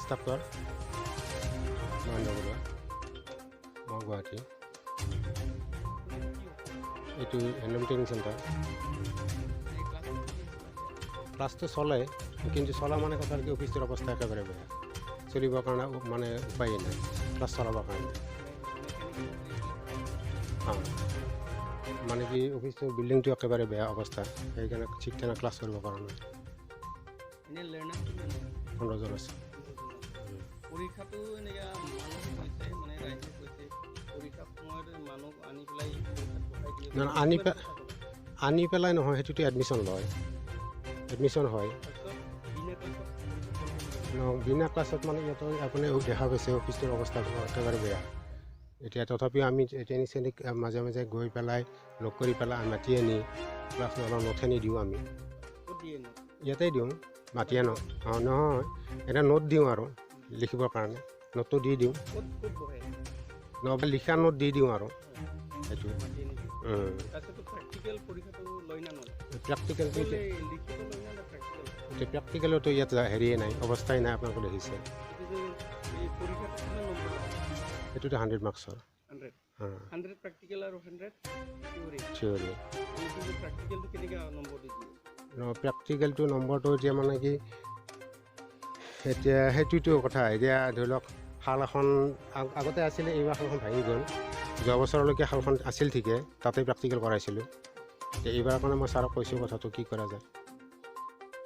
Instructor Mahendra Barua, মই গুৱাহাটী। এইটো handloom training centre. ক্লাছটো চলে, কিন্তু চলা মানে কথা কি, অফিচটোৰ অৱস্থা একেবাৰে বেয়া, চলিবৰ কাৰণে মানে উপায়েই নাই ক্লাছ চলাবৰ কাৰণে। অঁ, মানে কি অফিচটোৰ বিল্ডিংটো একেবাৰে বেয়া অৱস্থা, সেইকাৰণে ঠিক তেনেকৈ ক্লাছ কৰিব পৰা নাই। 15জন আছে। পৰীক্ষাটো এনেকৈ মানুহে কৈছে, মানে ৰাইজে কৈছে পৰীক্ষা সময়ত মানুহ আনি পেলাই পৰীক্ষাত বহাই দিয়ে। নহয়, আনি পেলাই নহয়, সেইটোতো এডমিশ্যন লয়, এডমিশ্যন হয়। তাৰপিছত বিনা ক্লাছত বিনা ক্লাছত মানে ইয়াতো আপুনি দেখা পাইছে অফিচটোৰ অৱস্থা একেবাৰে বেয়া। এতিয়া তথাপিও আমি ট্ৰেইনিং চেনিং মাজে মাজে গৈ পেলাই লগ কৰি পেলাই মাতি আনি ক্লাছ অলপ নোটখিনি দিওঁ আমি। ক'ত দিয়ে নো? ইয়াতে দিওঁ, মাতি আনো। অঁ, নহয়, এতিয়া নোট দিওঁ আৰু লিখিবৰ কাৰণে নোটটো দি দিওঁ। ক'ত ক'ত বহে? নহ'লে লিখা নোট দি দিওঁ আৰু সেইটো। মাতি আনি দিয়ে। তাৰপিছতো প্ৰেক্টিকেল পৰীক্ষাটো লয় না নলয়? প্ৰেক্টিকেলটো অকল এই লিখিত লয় না, না প্ৰেক্টিকেল? এতিয়া প্ৰেক্টিকেলতো ইয়াত হেৰিয়ে নাই, অৱস্থাই নাই, আপোনালোকে দেখিছে। এইটো যে এই পৰীক্ষাটো কিমান নম্বৰ? সেইটোতো 100 মাৰ্কছৰ। 100? অঁ। 100 প্ৰেক্টিকেল আৰু 100 থিয়ৰী? থিয়ৰী। এইটো যে প্ৰেক্টিকেলটো কেনেকৈ নম্বৰ দি দিয়ে? প্ৰেক্টিকেলটো নম্বৰটো এতিয়া মানে কি, এতিয়া সেইটোতো কথা। এতিয়া ধৰি লওক শাল এখন আগতে আছিলে, এইবাৰ শালখন ভাঙি গ'ল। যোৱা বছৰলৈকে শালখন আছিল ঠিকে, তাতে প্ৰেক্টিকেল কৰাইছিলোঁ। এতিয়া এইবাৰ কাৰণে মই ছাৰক কৈছোঁ কথাটো, কি কৰা যায়।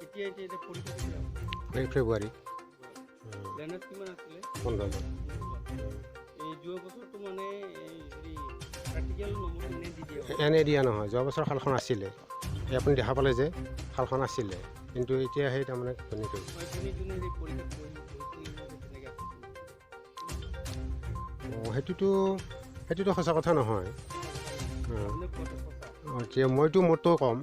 এতিয়া এতিয়া এতিয়া পৰীক্ষা কেতিয়া হ'ব? এই ফেব্ৰুৱাৰী। লেনাৰ্ছ কিমান আছিলে? 15জন। এই যোৱা বছৰটো মানে এই হেৰি প্ৰেক্টিকেল নম্বৰটো এনে দি দিয়া হ'ল? এনে দিয়া নহয়, যোৱা বছৰ শালখন আছিলে, এই আপুনি দেখা পালে যে শালখন আছিলে, কিন্তু এতিয়া সেই তাৰমানে ঘূণিটো মই যোনে যোনে হেৰি পৰীক্ষাত বহি বহিছিল, সিহঁতে তেনেকৈ আছিল? অঁ, সেইটোতো সঁচা কথা নহয়। আপুনি কোৱাটো সঁচা? অঁ, এতিয়া মইতো মোৰটো ক'ম।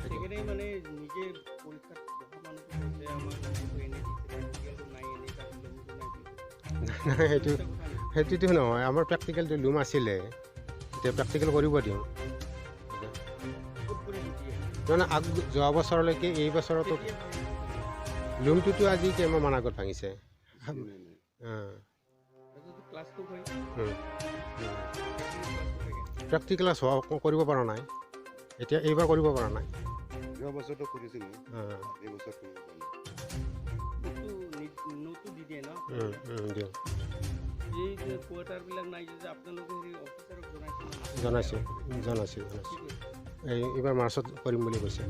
সেইকাৰণে মানে নিজে পৰীক্ষাত বহা মানুহটো কৈছে আমাক নম্বৰটো এনে দিছে, প্ৰেক্টিকেলটো নাই, এনেই তাত নম্বৰটো নাই বুলি কৈছে। নাই, সেইটো সঁচা কথা নেকি? সেইটোতো নহয়, আমাৰ প্ৰেক্টিকেলটো লুম আছিলে, এতিয়া প্ৰেক্টিকেল কৰিব দিওঁ। ক'ত কৰিব দিয়ে? তাৰমানে যোৱা বছৰলৈকে, এই বছৰতো কেতিয়া ভাঙিছে? লুমটোতো আজি কেইমাহমান আগত ভাঙিছে। অঁ। তাৰপিছতো ক্লাছটো হয়? উম, উম। প্ৰেক্টিকেল ক্লাছটো থাকে? প্ৰেক্টিকেল ক্লাছ হোৱা কৰিব পৰা নাই, এতিয়া এইবাৰ কৰিব পৰা নাই। যোৱা বছৰটো কৰিছিলোঁ, অঁ। এই বছৰ কৰিব পৰা নাই। নোটটো নোটটো দি দিয়ে ন? উম, উম, দিওঁ। এই যে কোৱাৰ্টাৰবিলাক নাই যে, আপোনালোকে হেৰি অফিচাৰক জনাইছে নে নাই? জনাইছোঁ, জনাইছোঁ। কি জনাইছোঁ। কৈছে? এই এইবাৰ মাৰ্চত কৰিম বুলি কৈছে।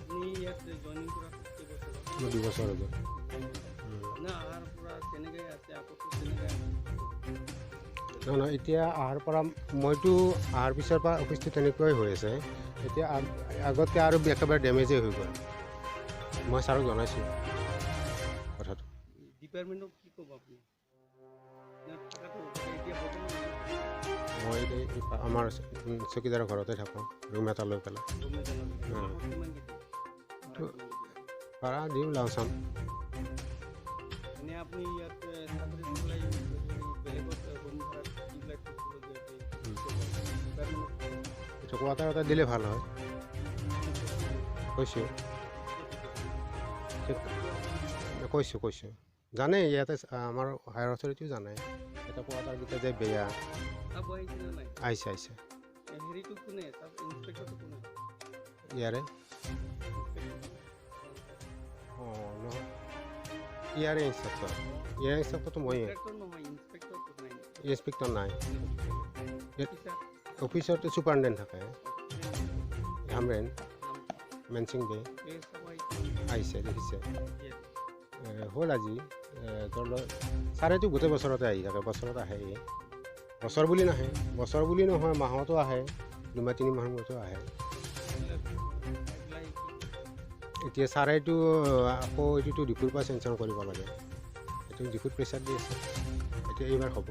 আপুনি ইয়াত জইনিং কৰা কেইবছৰ হ'ল? মোৰ 2 বছৰ হৈ গ'ল। না অহাৰ পৰা তেনেকৈ আছে, আগতো তেনেকৈ আছে? নহয় নহয়, এতিয়া অহাৰ পৰা, মইতো অহাৰ পিছৰ পৰা অফিচটো তেনেকুৱাই হৈ আছে। এতিয়া আগতকৈ আৰু একেবাৰে ডেমেজেই হৈ গ'ল। মই ছাৰক জনাইছোঁ কথাটো। ডিপাৰ্টমেণ্টক কি ক'ব আপুনি? না থকাটো এতিয়া বৰ্তমান? মই এতিয়া এই আমাৰ চকীদাৰৰ ঘৰতে থাকোঁ, ৰুম এটা লৈ পেলাই। ৰুম এটা লৈ পেলাই। অঁ। মাহত কিমানকৈ দিয়ে? তো ভাড়া দিওঁ লাওচাম। এনে আপুনি ইয়াত চাকৰি দি পেলাই হেৰি বেলেগত ৰুম ভাড়া দি পেলাই থাকিবলগীয়া হৈছে, কি ক'ব ডিপাৰ্টমেণ্টক? এইটো কোৱাৰ্টাৰ এটা দিলে ভাল হয়। কৈছোঁ, কৈছোঁ, কৈছোঁ। জানে, ইয়াতে আমাৰ হায়াৰ অথৰিটিও জানে এটা কোৱাৰ্টাৰকেইটা যে বেয়া। চাব আহিছে নে নাই? আহিছে, আহিছে। এ, হেৰিটো কোনে, চাব ইনস্পেক্টৰটো কোনে? ইয়াৰে অঁ, নহয়, ইয়াৰে ইনষ্ট্ৰাক্টৰ, ইয়াৰে ইনষ্ট্ৰাক্টৰটো ময়ে। ইনস্পেক্টৰ নহয়, ইনস্পেক্টৰটো নাই নেকি? ইনস্পেক্টৰ নাই ইয়াত। অফিচাৰ? অফিচত চুপাৰিণ্টেণ্ডেণ্ট থাকে, হামৰেন মেনচিং বে। এই চাব আহিছে নে? আহিছে, দেখিছে। ইয়াত? হ'ল আজি ধৰি লওক ছাৰেতো গোটেই বছৰতে আহি থাকে, বছৰত আহে। বছৰ বুলি নাহে, বছৰ বুলি নহয়, মাহতো আহে, দুমাহ তিনি মাহৰ মূৰতো আহে। এইবিলাক চাই পেলাই কি এতিয়া ছাৰেতো আকৌ এইটোতো ডিপুৰ পৰা চেংচন কৰিব লাগে, এইটো ডিপুত প্ৰেছাৰ দি আছে। এতিয়া এইবাৰ হ'ব।